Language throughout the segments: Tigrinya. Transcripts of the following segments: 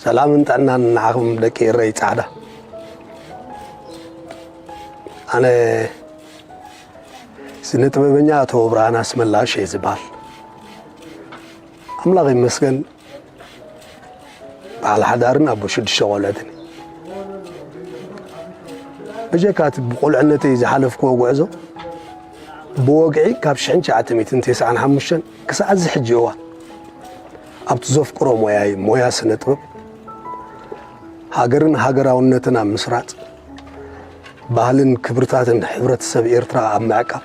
ሰላምን ጥዕናን ንዓኹም ደቂ ኤረይ ጻዕዳ። ኣነ ስነ ጥበበኛ ኣቶ ብርሃን ኣስመላሽ እየ ዝበሃል። ኣምላኽ ይመስገን፣ በዓል ሓዳርን ኣቦ ሽዱሽተ ቆልዑትን። ብጀካ እቲ ብቁልዕነተይ ዝሓለፍክዎ ጉዕዞ፣ ብወግዒ ካብ ሽሕን ትሽዓተ ሚእትን ተስዓን ሓሙሽተን ክሳዕ እዚ ሕጂ እዋን ኣብቲ ዘፍቅሮ ሞያይ፣ ሞያ ስነ ጥበብ፣ ሃገርን ሃገራውነትን ኣብ ምስራጽ፣ ባህልን ክብርታትን ሕብረተሰብ ኤርትራ ኣብ ምዕቃብ፣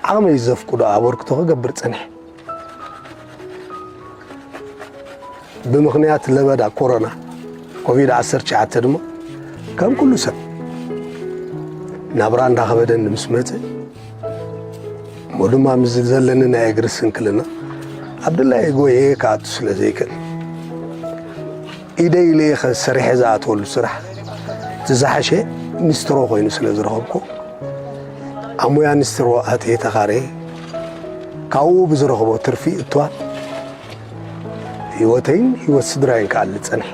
ዓቕመይ ዘፍቅዶ ኣበርክቶ ክገብር ጸኒሐ። ብምኽንያት ለበዳ ኮሮና ኮቪድ ዓሰርተ ትሽዓተ ድማ፣ ከም ኩሉ ሰብ፣ ናብራ እንዳኸበደኒ ምስ መጸ፣ እሞ ድማ ምስ ዘለኒ ናይ እግሪ ስንክልና፣ ኣብ ድላየ ጎየ ክኣቱ ስለ ዘይክእል፣ ኢደይ ኢለየ ኸ ሰሪሐ ዝኣትወሉ ስራሕ፣ እቲ ዝሓሸ ኒስትሮ ኮይኑ ስለ ዝረኸብኩ፣ ኣብ ሞያ ኒስትሮ ኣትየ ተኻርየ፣ ካብኡ ብዝረኽቦ ትርፊ እትዋት፣ ህይወተይን ህይወት ስድራይን ክኣሊ ጸኒሐ።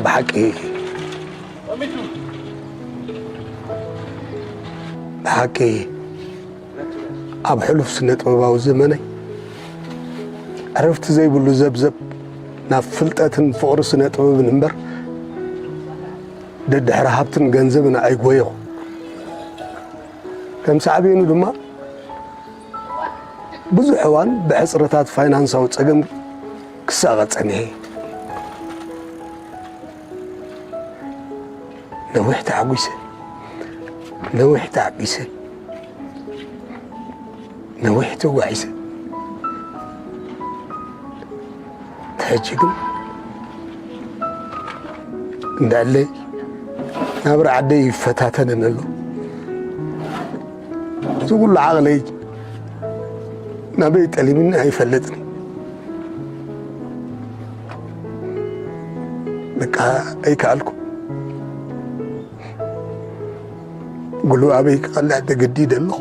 ብሓቂ፣ ብሓቂ፣ ኣብ ሕሉፍ ስነ ጥበባዊ ዘመነይ፣ ዕረፍቲ ዘይብሉ ዘብዘብ ናብ ፍልጠትን ፍቕሪ ስነ ጥበብን እምበር፣ ደድሕሪ ሃብትን ገንዘብን ኣይጎየኹ። ከም ሳዕቤኑ ድማ፣ ብዙሕ እዋን ብሕጽረታት ፋይናንሳዊ ጸገም ክሳቐ ጸኒሐ። ነዊሕ ተዓጒሰ፣ ነዊሕ ተዓጒሰ፣ ነዊሕ ተጓዒሰ። ሕጂ ግን እንዳለ ናብራ ዓደይ ይፈታተነን ኣሎ። እዚ ኩሉ ዓቕለይ ናበይ ጠሊምኒ ኣይፈልጥን። በቃ ኣይከኣልኩ። ጉልባበይ ክቐልዕ ተገዲደ ኣለኹ።